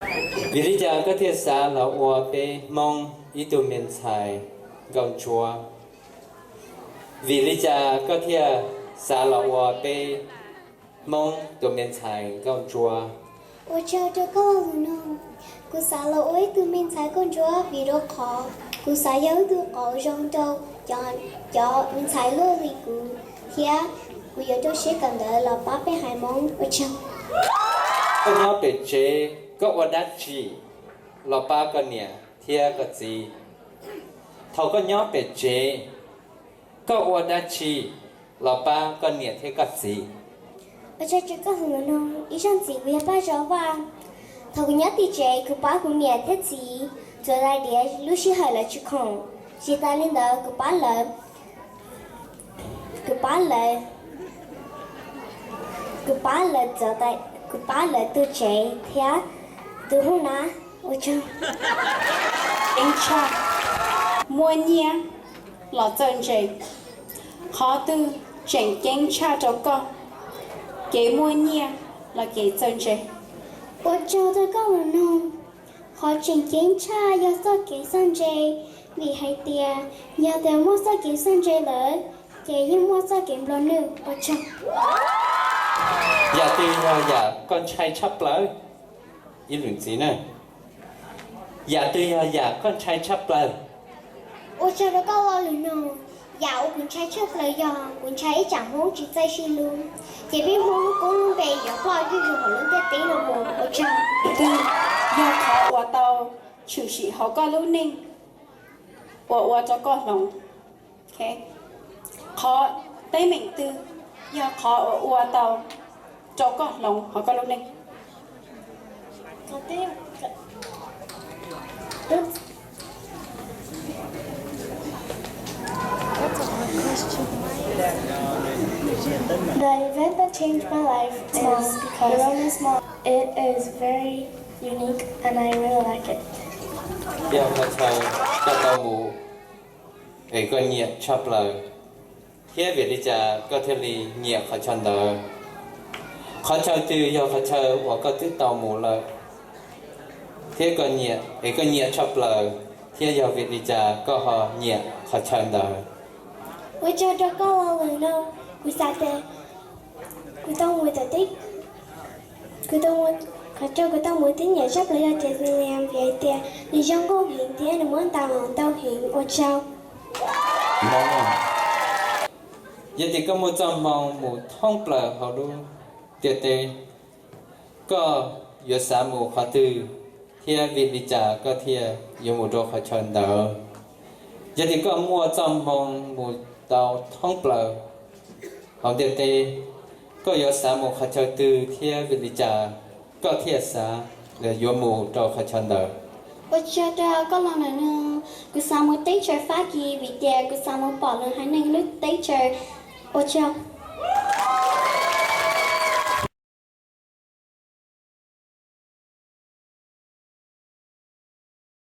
Vim li cas koj thiaj xav los ua peb Hmoob ib tug me ntxhais nkauj ntsuab? Vim li cas koj thiaj xav los ua peb Hmoob tus me ntxhais nkauj ntsuab? Ua tsaug rau koj lus nug. Kuv xav los ua ib tug me ntxhais nkauj ntsuab vim rau qhov kuv xav yog ib tug qauv zoo rau cov, cov me ntxhais luaj li kuv, thiab kuv yuav rau siab kawm ntawv los pab peb haiv Hmoob. Ua tsaug. Koj nyob pem tsev, koj ua dab tsi los pab koj niam thiab koj txiv? Thaum koj nyob pem tsev, koj ua dab tsi los pab koj niam thiab koj txiv? Ua tsaug rau koj lus nug. Ib zaug ntxiv, kuv yog Paj Zov Vaj. Thaum kuv nyob tim tsev, kuv pab kuv niam thiab txiv txuas tais diav lub sij hawm lawv tsis khoom. Tsis tas li ntawd, kuv pab lawv, kuv pab lawv, kuv pab lawv txuas tais, kuv pab lawv tu tsev thiab tu hoob nab. Ua tsaug. Ceeb tshaj, muaj nyiaj los txawj ntse. Qhov twg tseem ceeb tshaj rau koj, kev muaj nyiaj los kev txawj ntse? Ua tsaug rau koj lus nug. Qhov tseem ceeb tshaj yog txoj kev txawj ntse, vim hais tias yog tias muaj txoj kev txawj ntse lawm, ces yeej muaj txoj kev nplua nuj. Ua tsaug. Yam twg yog yam koj ntshai tshaj plaws? Ib lwm ntxiv na. Yam twg yog yam koj ntshai tshaj plaws? Ua tsaug rau koj lo lus nug. Yam uas kuv ntshai tshaj plaws yog kuv ntshai ib tsam Hmoob tsis txawj sib hlub, ces peb Hmoob lub koob lub npe yuav ploj zuj zus hauv lub ntiaj teb no mus. Ua tsaug. Twg yog qhov uas tau tshwm sim hauv koj lub neej uas ua rau koj hloov? Qhov teeb meem twg yog qhov uas ua tau rau koj hloov hauv koj lub neej? The event that changed my life is because it is very unique and I really like it. Yog qhov chaw koj tau mus es koj nyiam tshaj plaws, thiab vim li cas koj thiaj li nyiam qhov chaw ntawd? Qhov chaw twg yog qhov chaw uas koj twb tau mus lawm thiab koj nyiam, es koj nyiam tshaj plaws, thiab yog vim li cas koj ho nyiam qhov chaw ntawd? Ua tsaug rau koj lo lus nug. Kuv xav tias kuv tau mus, kuv tau mus, qhov chaw kuv tau mus thiab nyiam tshaj plaws yog Disneyland vim hais tias nws zoo nkauj heev thiab nws muab ntaus ntau heev. Ua tsaug. Yog tias koj muaj txoj hmoo mus thoob plaws hauv lub ntiaj teb, koj yuav xav mus qhov twg, thiab vim li cas koj thiaj yuav mus rau qhov chaw ntawd? Yog tias koj muaj txoj hmoo mus tau thoob plaws hauv ntiaj teb, koj yuav xav mus qhov chaw twg thiab vim li cas koj thiaj xav yuav mus rau qhov chaw ntawd? Ua tsaug rau koj lo lus nug. Kuv xav mus teb chaws Fab Kis vim tias kuv xav mus pom lwm haiv neeg lub teb chaws. Ua tsaug.